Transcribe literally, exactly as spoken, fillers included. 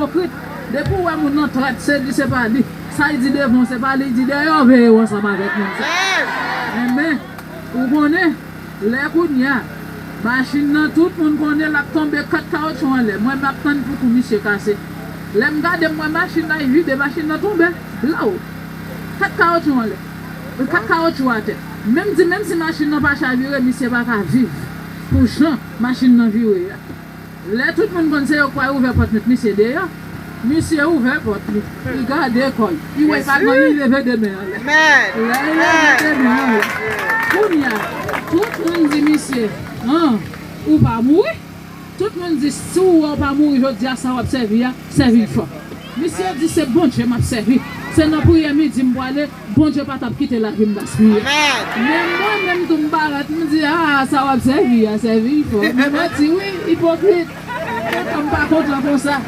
ipokrit. Depi w wè moun nan trèt, se li, se pa li. Sa y di devan w, se pa li y di dèyè w, veye w ansanm avèk moun sa. Enben, ou konnen, lè kounye a, machin nan, tout moun konnen l ap tonbe, kat kawotchou anlè. Mwen, m ap tann pou kou misye kase. Lè m gade, m wè machin nan, y vide, machin nan tonbe, blaw. Kat kawotchou anlè. Kat kawotchou atè. Men m di, menm si machin nan pa chavire, misye pa ka viv pou jan machin nan vire a. Lè tout moun konn se yo k pral ouvè pòt met misye deyò, misye ouvè pòt li. Li gade kò l. Li wè pa gen li, li leve de men anlè. Lè li leve de men anlè, kounye a, tout moun di misye, an, ou pa mouri. Tout moun di, si w wè w pa mouri jodi a, sa w ap sèvi a, sèvi l fò. Misye di, se Bondye m ap sèvi. Se nan priyè midi m pwale, Bondye pa t ap kite lavi m gaspiye. Men mwen menm tou m parèt, m di, a, sa w ap sèvi a, sèvi l fò. Men manti wi, ipokrit. Kontan m pa kontan konsa.